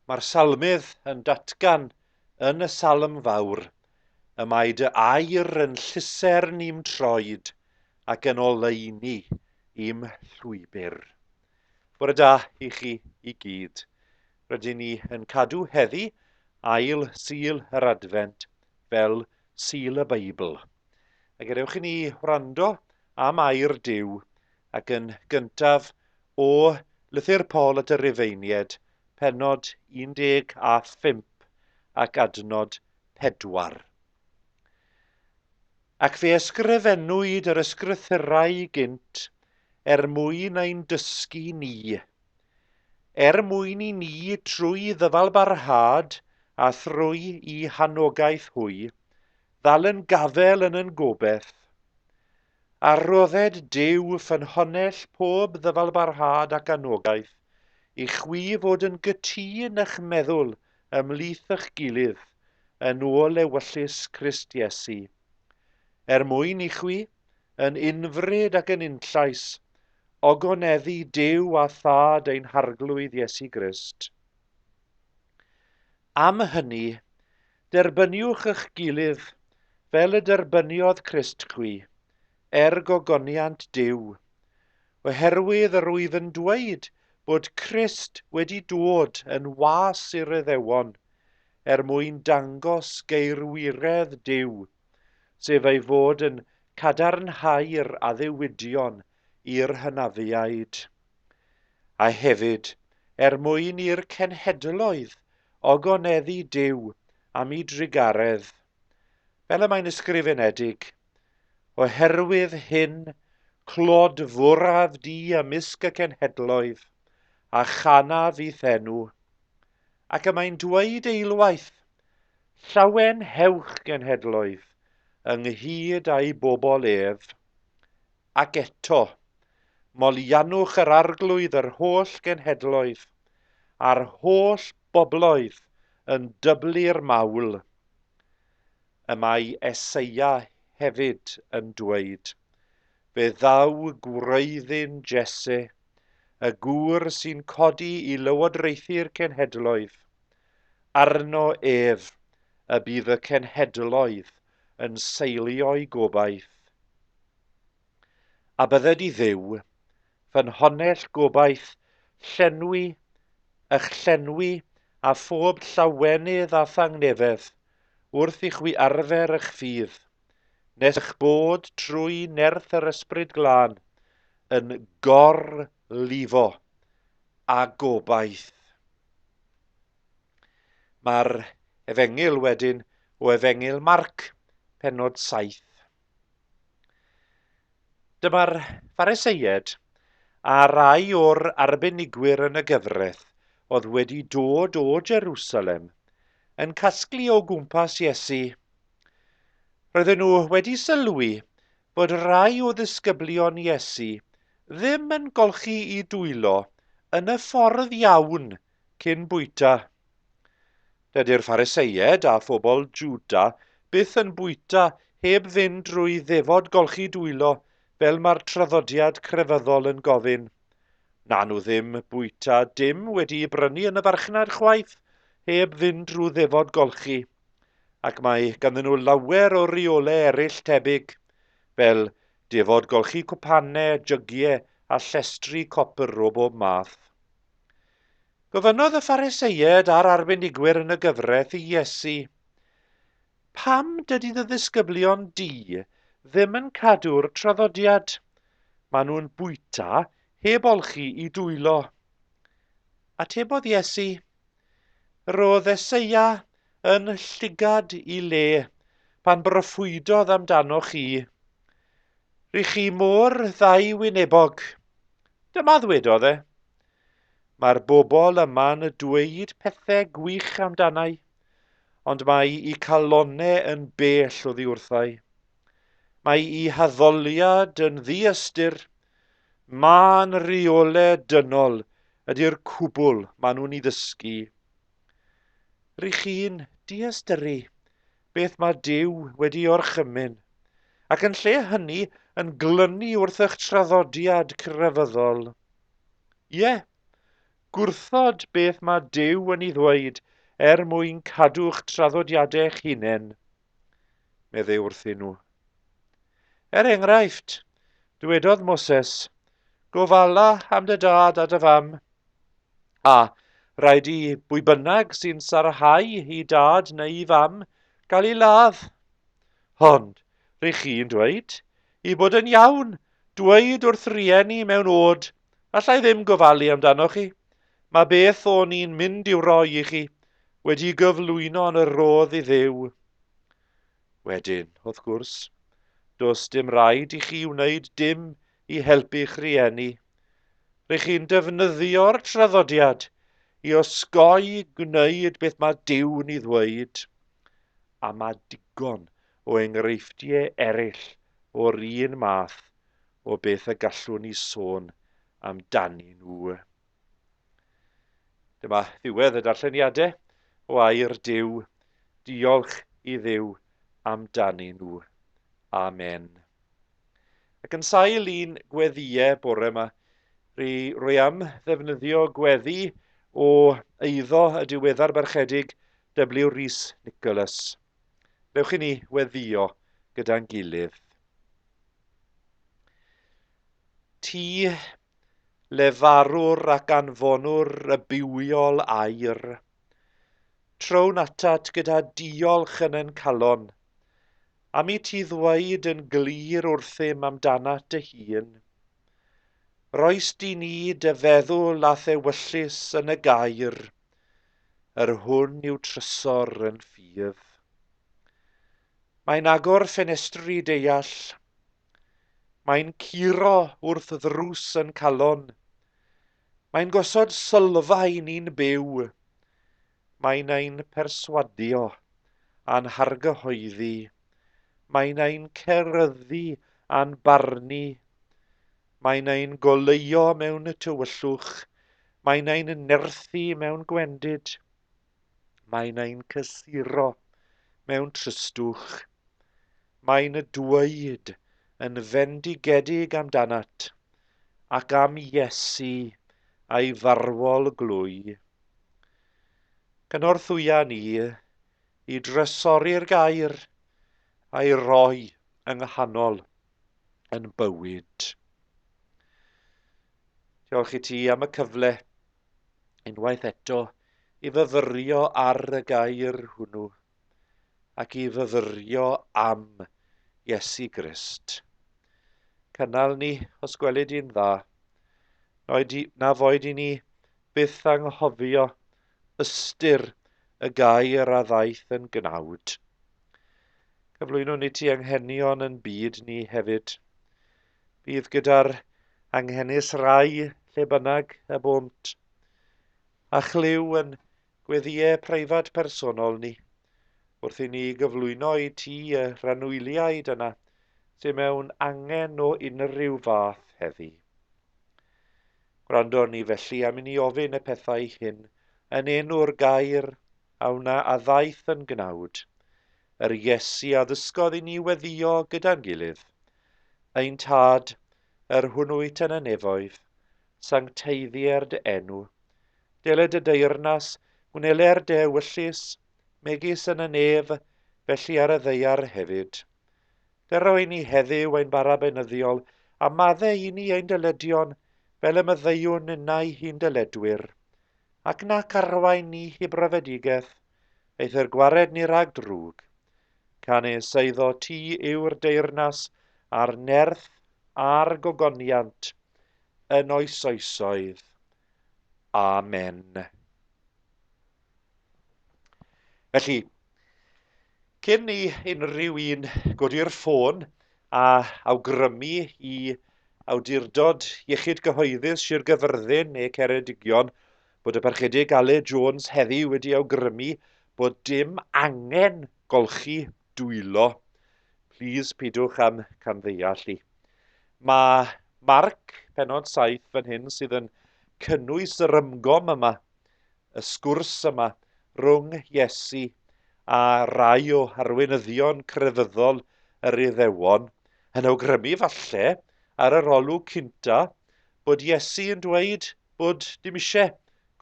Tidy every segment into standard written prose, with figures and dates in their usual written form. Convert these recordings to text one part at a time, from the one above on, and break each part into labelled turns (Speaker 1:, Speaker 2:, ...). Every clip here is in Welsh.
Speaker 1: Mae'r salmydd yn datgan yn y Salm Fawr, Y mae dy air yn llusern i'm troed ac yn oleuni i'm llwybr. Bore da i chi i gyd. Rydyn ni yn cadw heddi ail Sul yr Adfent fel Sul y Beibl. A gadewch i ni wrando am air Duw ac yn gyntaf o Lythyr Paul at y Rufeiniaid, pennod 15 ac adnod 4. Ac fe ysgrifennwyd yr ysgrythurau gynt er mwyn ein dysgu ni, er mwyn i ni trwy ddyfalbarhad a thrwy i hanogaeth hwy, ddal yn gafel yn yn gobeth. A rhodded Duw ffynhonnell pob ddyfalbarhad ac anogaeth i chwi fod yn gytûn ych meddwl ymhlith ych gilydd yn ôl ewyllys Crist Iesu, er mwyn i chwi, yn unfryd ac yn unllais, ogoneddu Duw a Thad ein Harglwydd Iesu Grist. Am hynny, Derbyniwch ych gilydd, fel y derbyniodd Crist chwi, er gogoniant Duw. Oherwydd yr wyf yn dweud bod Crist wedi dod yn was i'r Iddewon, er mwyn dangos geirwiredd Duw, sef ei fod yn cadarnhau'r addewidion i'r hynafiaid. A hefyd, er mwyn i'r cenhedloedd ogoneddu Duw am i drugaredd, fel y mae'n ysgrifenedig, Oherwydd hyn, clod fwraf di ymysg y cenhedloedd, a chanaf i'th enw. Ac y mae'n dweud eilwaith, Llawenhewch genhedloedd, ynghyd â'i bobl ef. Ac eto, moliannwch yr Arglwydd yr holl genhedloedd, a'r holl bobloedd yn dyblu'r mawl. Y mae Eseia hefyd yn dweud, Fe ddaw gwreiddyn Jesse, y gŵr sy'n codi i lywodraethu'r cenhedloedd. Arno ef y bydd y cenhedloedd yn seilio'u gobaith. A bydded i Dduw, ffynhonnell gobaith, llenwi, ych llenwi â phob llawenydd a thangnefedd, wrth i chwi arfer ych ffydd, nes ych bod trwy nerth yr Ysbryd Glân yn gor-lifo â gobaith. Mae'r Efengyl wedyn o Efengyl Marc, pennod 7. Dyma'r Phariseied a rai o'r arbenigwyr yn y gyfraith oedd wedi dod o Jerusalem yn casglu o gwmpas Iesu. Roedden nhw wedi sylwi bod rhai o ddisgyblion Iesu ddim yn golchi i dwylo yn y ffordd iawn cyn bwyta. Dydy'r Phariseied a phobl Jwda byth yn bwyta heb fynd drwy ddefod golchi dwylo fel mae'r traddodiad crefyddol yn gofyn. Na nhw ddim bwyta dim wedi'i brynu yn y farchnad chwaith heb fynd drwy ddefod golchi. Ac mae ganddyn nhw lawer o reolau eraill tebyg, fel defod golchi cwpanau, jygiau a llestri copr o bob math. Gofynnodd y Phariseied a'r arbenigwyr yn y gyfraith i Iesu, Pam dydy dy ddisgyblion di ddim yn cadw'r traddodiad? Maen nhw'n bwyta heb olchi i dwylo. Atebodd Iesu, Roedd Eseia yn llygad i le pan broffwydodd amdanoch chi. Rych chi mor ddau wynebog. Dyma ddwedodd e. Mae'r bobl yma'n dweud pethe gwych amdanai, ond mae i calonne yn bell oddi wrthai. Mae i haddoliad yn ddiystyr. Mân reole dynol ydy'r cwbl maen nhw'n i ddysgu. Rych chi'n diystyru beth mae Duw wedi orchymyn, ac yn lle hynny yn glynu wrth eich traddodiad crefyddol. Ie, gwrthod beth mae Duw yn ei ddweud er mwyn cadw'ch traddodiadau'ch hunain, meddai wrthyn nhw. Er enghraifft, dywedodd Moses, Gofala am dy dad a dy fam, a rhaid i bwy bynnag sy'n sarhau i dad neu i fam gael ei ladd. Ond, rych chi'n dweud, i bod yn iawn, dweud wrth rieni mewn ôd, Alla i ddim gofalu amdanoch chi. Mae beth o'n i'n mynd i'w roi i chi wedi gyflwyno yn y rhodd i Dduw. Wedyn, wrth gwrs, does dim rhaid i chi wneud dim i helpu'ch rhieni. Rych chi'n defnyddio'r traddodiad i osgoi gwneud beth mae Duw'n ei ddweud. A mae digon o enghreifftiau eraill o'r un math o beth y gallwn ni sôn amdanyn nhw. Dyma ddiwedd y darlleniadau o air Duw. Diolch i Dduw amdanyn nhw. Amen. Ac yn sail i'n gweddïau bore yma, rwy am ddefnyddio gweddi o eiddo y diweddar barchedig W. Rhys Nicholas. Dewch i ni weddïo gyda'n gilydd. Ti, lefarwr ac anfonwr y bywiol air, trown atat gyda diolch yn ein calon, am i ti ddweud yn glir wrthym amdanat dy hun. Roes di ni dy feddwl a'th ewyllys yn y gair, yr hwn yw trysor yn ffydd. Mae'n agor ffenestri deall. Mae'n curo wrth ddrws yn calon. Mae'n gosod sylfaen i'n byw. Mae'n ein perswadio a'n hargyhoeddi. Mae'n ein ceryddu a'n barnu. Mae'n ein goleuo mewn tywyllwch. Mae'n ein nerthu mewn gwendid. Mae'n ein cysuro mewn tristwch. Mae'n dweud yn fendigedig amdanat ac am Iesu a'i farwol glwy. Cynorthwya ni i drysori'r gair a'i roi yng nghanol yn bywyd. Diolch i ti am y cyfle unwaith eto i fyfyrio ar y gair hwnnw ac i fyfyrio am Iesu Grist. Cynnal ni, os gwelid i'n dda, na foed i ni byth anghofio ystyr y gair a ddaeth yn gnawd. Cyflwynwn i ti anghenion yn byd ni hefyd. Bydd gyda'r anghenus rai lle bynnag y bont, a chlyw yn gweddïau preifat personol ni, wrth i ni gyflwyno i ti y rhanwyliaid yna sydd mewn angen o unrhyw fath heddi. Gwrando ni felly am i ni ofyn y pethau hyn yn enw'r gair a wna a ddaeth yn gnawd, yr Iesu a ddysgodd i ni weddïo gyda'n gilydd. Ein Tad, yr hwn wyt yn y nefoedd, sancteiddier dy enw. Dele dy deyrnas, gwneler dy ewyllys, megis yn y nef, felly ar y ddaear hefyd. Dyro i ni heddiw ein bara beunyddiol, a madde i ni ein dyledion, fel y maddeuwn ninnau i'n dyledwyr. Ac nac arwain ni i brofedigaeth, eithr gwared ni rhag drwg. Canys eiddo ti yw'r deyrnas a'r nerth a'r gogoniant yn oes oesoedd. Amen. Felly, cyn i unrhyw un godi'r ffôn a awgrymu i Awdurdod Iechyd Gyhoeddus Sir Gyfyrddin neu Ceredigion bod y Parchedig Aled Jones heddi wedi awgrymu bod dim angen golchi dwylo. Plîs pidwch am camddeall i. Mae Marc, penod 7 fan hyn, sydd yn cynnwys yr ymgom yma, y sgwrs yma rhwng Iesu a rai o arweinyddion crefyddol yr Iddewon, yn awgrymu falle ar yr olwg cynta bod Iesu yn dweud bod dim eisiau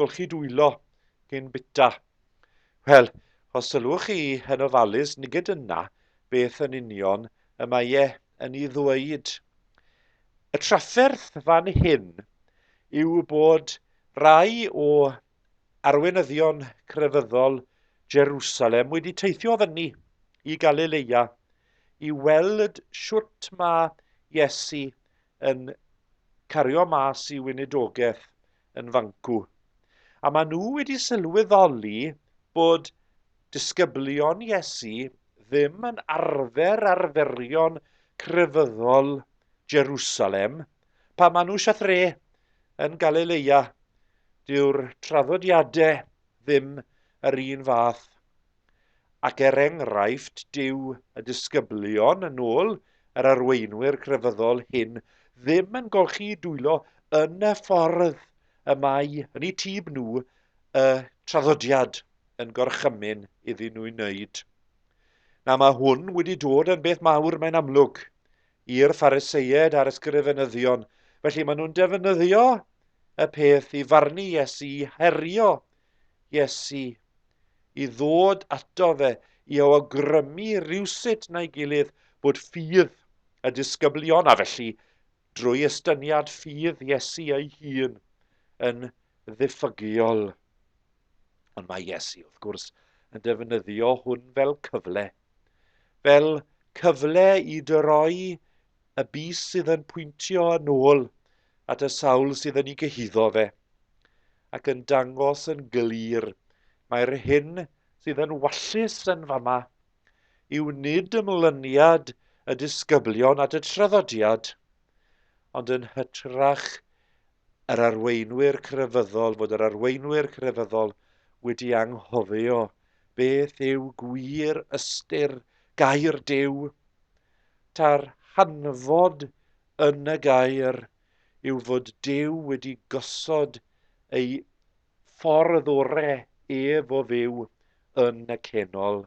Speaker 1: golchi dwylo cyn bita. Wel, os sylwch chi yn ofalus, nid yna beth yn union y mae e yn ei ddweud. Y trafferth fan hyn yw bod rai o arweinyddion crefyddol Jerusalem wedi teithio fyny i Galilea i weld shwt mae Iesu yn cario mas i weinidogaeth yn fancw. A maen nhw wedi sylweddoli bod disgyblion Iesu ddim yn arfer arferion crefyddol Jerusalem pan maen nhw siathre yn Galilea. Dyw'r traddodiadau ddim yr un fath. Ac er enghraifft, dyw y disgyblion, yn ôl yr arweinwyr crefyddol hyn, ddim yn golchi dwylo yn y ffordd y mae, yn eu tyb nhw, y traddodiad yn gorchymyn iddyn nhw'i wneud. Na, mae hwn wedi dod yn beth mawr, mae'n amlwg, i'r Phariseiaid a'r ysgrifenyddion. Felly maen nhw'n defnyddio y peth i farnu Iesu, i herio Iesu, i ddod ato fe, i awgrymu rhywsut na'i gilydd bod ffydd y disgyblion, a felly drwy estyniad ffydd Iesu ei hun, yn ddiffygiol. Ond mae Iesu, wrth gwrs, yn defnyddio hwn fel cyfle. Fel cyfle i droi y bys sydd yn pwyntio yn ôl at y sawl sydd yn ei gyhuddo fe, ac yn dangos yn glir mai'r hyn sydd yn wallus yn fama yw nid ymlyniad y disgyblion at y traddodiad, ond yn hytrach yr arweinwyr crefyddol, fod yr arweinwyr crefyddol wedi anghofio beth yw gwir ystyr gair Duw. Ta'r hanfod yn y gair yw fod Duw wedi gosod ei ffordd ore ef o fyw yn y cenol.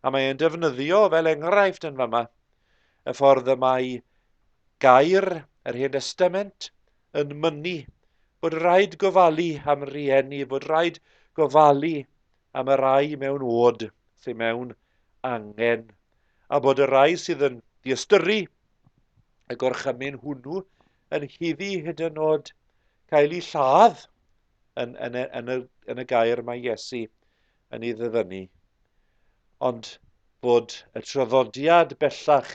Speaker 1: A mae e'n defnyddio fel enghraifft yn fama y ffordd y mae gair yr Hen Destament yn mynnu bod rhaid gofalu am rieni, bod rhaid gofalu am y rai mewn oed sydd mewn angen, a bod y rai sydd yn diystyru y gorchymyn hwnnw yn hiddi hyd yn oed cael eu lladd yn, yn, y, yn, y, yn y gair mae Iesu yn ei ddyfynnu, ond bod y traddodiad bellach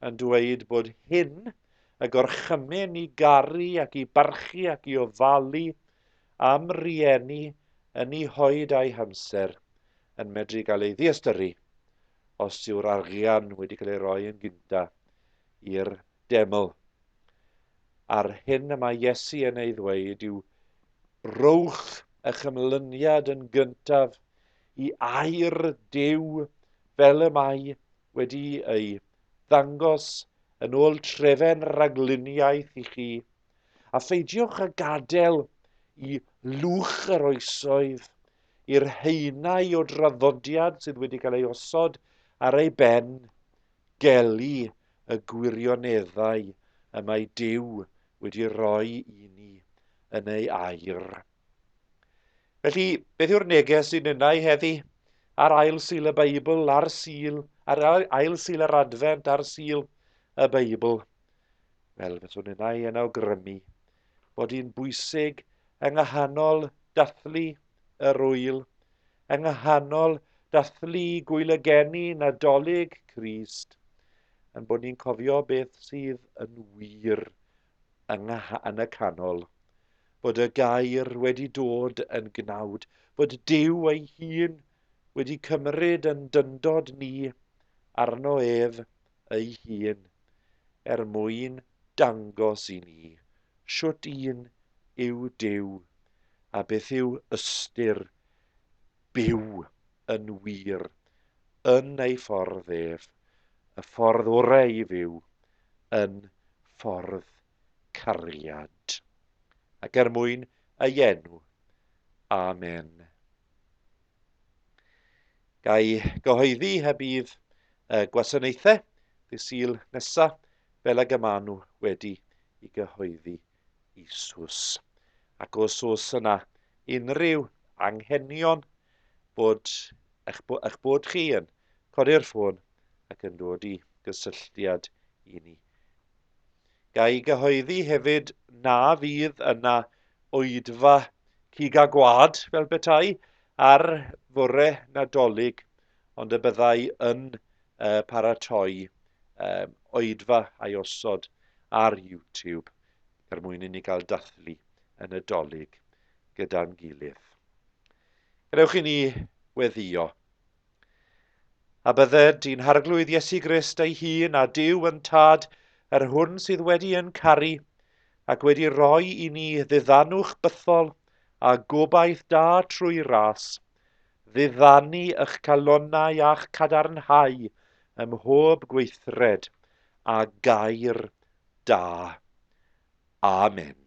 Speaker 1: yn dweud bod hyn, y gorchymyn i garu ac i barchu ac i ofalu am rieni yn eu hoed a'u hamser, yn medru gael ei ddiystyru os yw'r arian wedi cael ei roi yn gynta i'r deml. A'r hyn y mae Iesu yn ei ddweud yw, Rhowch eich ymlyniad yn gyntaf i air Duw fel y mae wedi ei ddangos yn ôl trefen rhagluniaeth i chi, a pheidiwch â gadael i lwch yr oesoedd, i'r haenau o draddodiad sydd wedi cael ei osod ar ei ben, gelu y gwirioneddau y mae Duw wedi rhoi i ni yn ei air. Felly, beth yw'r neges i ninnau heddi? Ar ail Sul y Beibl, ar Sul, ar ail Sul yr Adfent, ar Sul y Beibl. Wel, fyswn ninnau yn awgrymu bod hi'n bwysig yng ngwahanol dathlu yr ŵyl, yng ngwahanol dathlu Gŵyl y Geni Nadolig Crist, yn bod ni'n cofio beth sydd yn wir yng, yn y canol, bod y gair wedi dod yn gnawd, bod Duw ei hun wedi cymryd yn dyndod ni arno ef ei hun, er mwyn dangos i ni shwt un yw Duw a beth yw ystyr byw yn wir yn ei ffordd ef, y ffordd orau i fyw yn ffordd cariad. Ac er mwyn ei enw. Amen. Gai gyhoeddi y bydd y gwasanaethau dydd Sul nesaf fel ag y maen nhw wedi i gyhoeddi Isus. Ac os oes yna unrhyw anghenion bod eich, eich bod chi yn codi'r ffôn ac yn dod i gysylltiad i ni. Ga i gyhoeddi hefyd na fydd yna oedfa cig a gwad, fel petai, ar fore Nadolig, ond y byddai yn uh, paratoi um, oedfa a'i osod ar YouTube er mwyn i ni gael dathlu y Nadolig gyda'n gilydd. Gadewch i ni weddio. A bydded i'n Harglwydd Iesu Grist ei hun a Duw yn Tad, yr hwn sydd wedi yn caru, ac wedi rhoi i ni ddiddanwch bythol a gobaith da trwy ras, ddiddanu ych calonnau a'ch cadarnhau ym mhob gweithred a gair da. Amen.